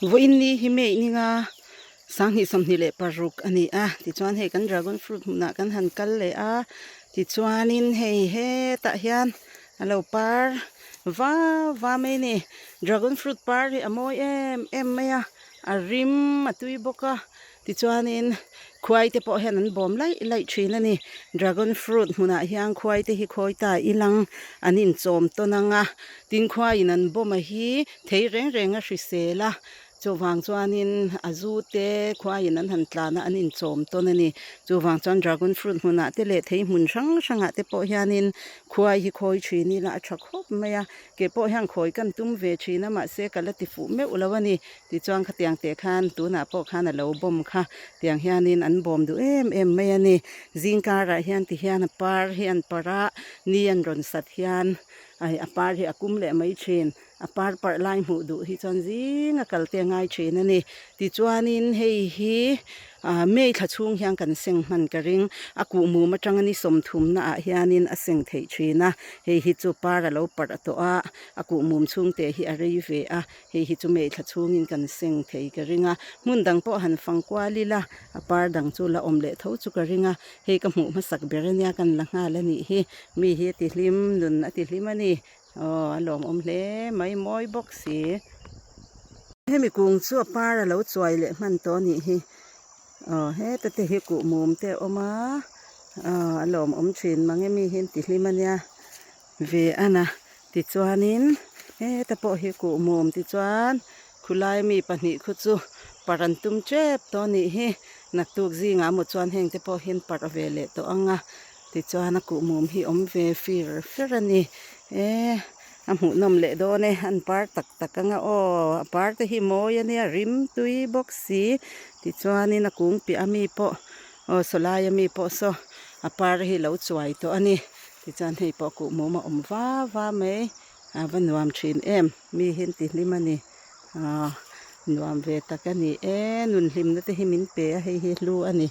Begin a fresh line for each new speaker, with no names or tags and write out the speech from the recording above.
Vawiinni hi May ninga 2026 a ni a, tichuan hei kan dragon fruit hmunah kan han kal leh a, tichuanin hei hetah hian a lo par va va mai a ni. Dragon fruit par hi a mawi em em mai a, a rim a tui bawk a. Tichuanin khuai te pawh hian an bawm laih laih thin a ni. Dragon fruit hmunah hian khuai te hi khawi ta ilang an inchawm tawn ang a, tin khuaiin an bawm a hi thei reng reng a hrisel a, chuvang chuanin a zu te khuaiin an han tlan a an inchawm tawn a ni. Chuvang chuan dragon fruit hmunah te leh thei hmun hrang hrangah te pawh hianin khuai hi khawi thin ila a tha khawp mai a, kei pawh hian khawi kan tum ve thin a mahse ka la ti fuh meuh lo a ni. Tichuan khatiang teh khan tunah pawh khan a lo bawm kha tiang hianin an bawm duh em em mai a ni. Zing karah hian ti hian a par hi an parh a, ni an rawn sat hian ai a par hi a kum leh mai thin. A par parh lai hmuh duh hi chuan zinga kal te a ngai thin a ni. Tichuanin hei hi ah May thla chhung hian kan seng hman ka ring. A kuhmum atanga ni sawmthumna ah hianin a seng theih thin a, hei hi chu par a lo parh a tawh a, a kuhmum chhungte hi a rei ve a. Hei hi chu mei thla chhungin kan seng thei ka ring a, hmun dang pawh han fang kual ila a par dang chu la awm leh tho chu ka ring a, hei ka hmuh hmasak ber ania kan la nghal a nih hi, mi hi a ti hlim nun a ti hlim a ni, aw a lawmawm hle mai mawi bawk si. Hemi kung chu a par a lo chuai leh hman tawh a nih hi, aw heta te hi kuhmum te a awm a, aw a lawmawm thin mang e mi hi an ti hlim ania. Ve a na tichuanin heta pawh hi kuhmum tichuan khulai mi pahnih khu chu parh an tum tep tawh a nih hi naktuk zingah maw chuan heng te pawh hian parh ve leh tawh ang a tichuan a kuhmum hi awm ve fir fer a ni e a hmuhnawm leh dawn e an par tak tak ang a aw a par te hi mawi a nia rim tui bawk si tichuanin a kung piah ami pawh aw sawlai ami pawh saw a par hi lo chuai tawh a ni. Tichuan hei pawh kuhmum a awm va va mai a va nuam thin em mi hi an ti hlim a ni aaa nuam ve tak a ni e nun hlimna te hi min pe a hei hi hlu a ni.